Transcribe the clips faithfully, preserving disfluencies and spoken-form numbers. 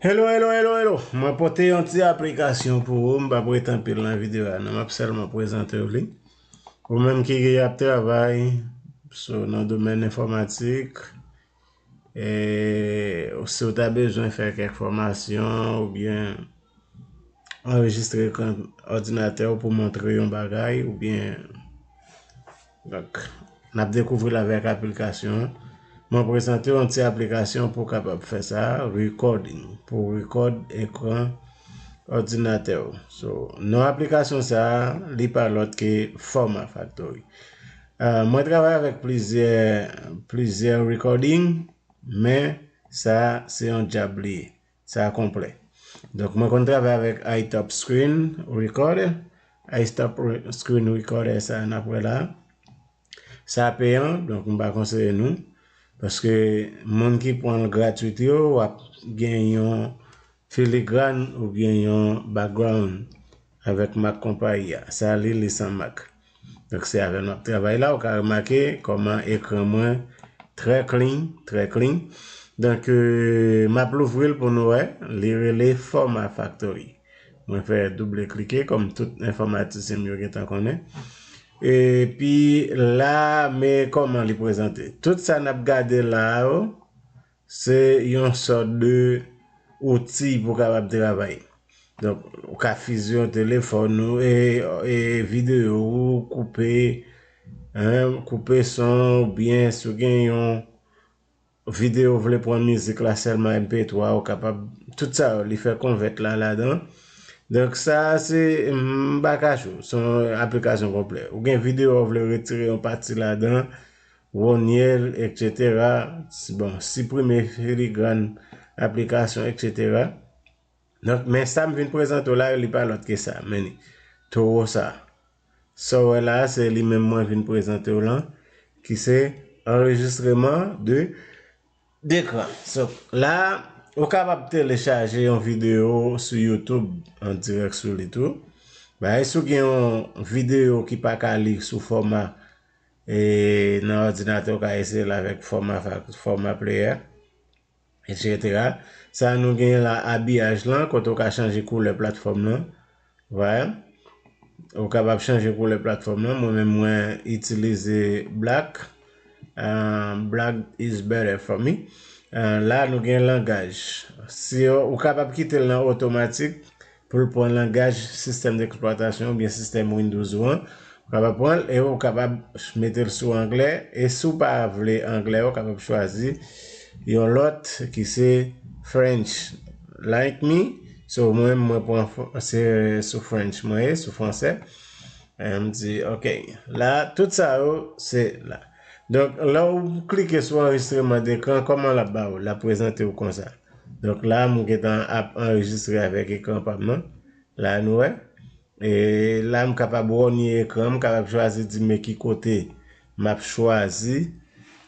Hello, hello, hello, hello. Mwen pote yon ti aplikasyon pou ou, m p ap rete anpil nan videyo a, non, m ap sèlman prezante w li. Ou menm ki ap travay so, nan domèn enfòmatik, e si w ta bezwen fè kèk fòmasyon oubyen anrejistre ekran òdinatè w pou montre yon bagay, oubyen, donk, n ap dekouvri l avèk aplikasyon an. Mwen prezante w yon ti aplikasyon pou w kapab fè sa, recording, pou w record ekran òdinatè w. So, non aplikasyon sa a, li pa lòt ke Format Factory. Ah, mwen travay avèk plizyè, plizyè recording, men sa se yon djab li ye. Sa konplè. Donk, mwen konn travay avèk iTop Screen Recorder. iTop Re- Screen Recorder sa n ap wè la. Sa peyan, donk m pa konseye nou. Paske moun ki pran l gratwit yo, w ap gen yon filigran oubyen yon background avèk mak konpayi a. Sa li, li san mak. Donk, se avè l m ap travay la. Ou ka remake kòman ekran mwen trè clean, trè clean. Donk, euh, m ap louvri l pou nou wè. Li rele Format Factory. Mwen fè double klike, kòm tout enfòmatisyen m yo gentan konnen. Epi la, men kòman li prezante. Tout sa n ap gade la yo, se yon sòt de outi pou w kapab travay. Donk, ou ka fizyon telefòn ou, e, e videyo ou, koupe, hein, koupe son, oubyen si w gen yon videyo, w vle pran mizik la sèlman M P twa, ou kapab, tout sa yo, li fè konvèt la ladan. Donk, sa se, m pa kache w, se yon aplikasyon konplè. Ou gen videyo, w vle retire yon pati ladan, wonye l, et cetera. Si- Bon, siprime filigran aplikasyon, et cetera. Donk, men sa m vin prezante w la, li pa lòt ke sa. Men li, towo sa. Sa w wè la, se li menm mwen vin prezante w lan, ki se anrejistreman de, dekran. So, la, ou kapab telechaje yon videyo sou YouTube an dirèk sou li tou. Bagay si w gen yon videyo ki pa ka li sou fòma, e nan òdinatè, ou ka eseye l avèk fòma, fòma player, et cetera. Sa nou genyen la, abiyaj lan, kote w ka chanje koulè platfòm lan. Vwala. Ou kapab chanje koulè platfòm lan. Mwen menm, mwen itilize black. Uh, black is better for me. Uh, la, nou gen langaj. Si yo, ou kapab kite l nan otomatik pou l pran langaj sistèm deksplwatasyon oubyen sistèm Windows ou an. Ou kapab pran l e ou kapab mete l sou anglè. E si w pa vle anglè, ou kapab chwazi yon lòt ki se French, like me. So, mwen, mwen pran fr- se sou French mwen ye, sou fransè. E m di, ok. La, tout sa yo, se la. Donk, lè w klike sou anrejistreman dekran, kòman l ap ba w? L ap prezante w konsa. Donk, la, mwen gentan ap anrejistre avèk ekran pa m nan. La, nou wè. E la, m kapab wonye ekran, m kapab chwazi di men ki kote m ap chwazi,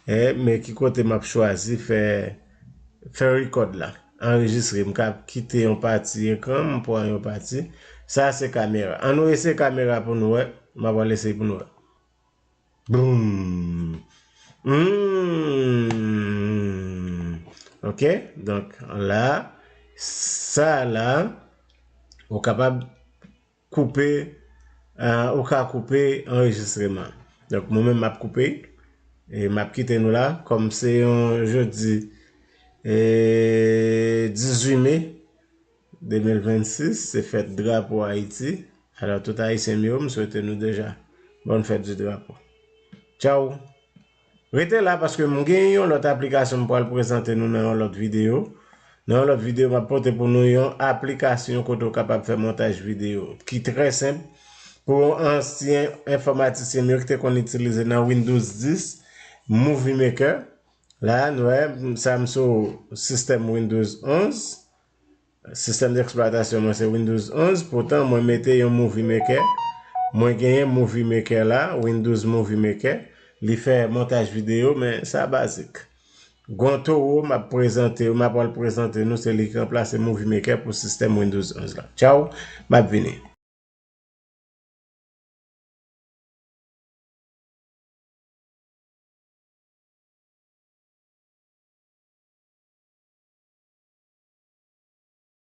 e, men ki kote m ap chwazi fè, fè record la, anrejistre. M ka kite yon pati ekran, m pran yon pati. Sa se kamera. An nou eseye kamera pou nou wè. M ap al eseye pou nou wè. Boom! Hmm. Ok, donk la, sa la, ou kapab koupe, ah, ou ka koupe anrejistreman. Donk, mwen menm, m ap koupe, e m ap kite nou la, kòm se yon jodi, e, dizuit me de mil vennsis, se fèt drapo Ayiti. Alò, tout Ayisyen m yo, m swete nou deja bòn fèt di drapo. Tchaw! Rete la paske m gen yon lòt aplikasyon m pral prezante nou nan yon lòt videyo. Nan yon lòt videyo, m ap pote pou nou yon aplikasyon kote w kapab fè montaj videyo ki trè senp pou ansyen enfòmatisyen m yo ki te konn itilize nan Windows dis, Movie Maker. La, nou wè, sa m sou sistèm Windows onz. Sistèm deksplwatasyon mwen se Windows onz, poutan mwen mete yon Movie Maker. Mwen genyen Movie Maker la, Windows Movie Maker. Li fè montaj videyo, men sa bazik. Gon towo m ap prezante, m ap al prezante nou, se li ki ranplase Movie Maker pou sistèm Windows onz la. Tchaw, m ap vini.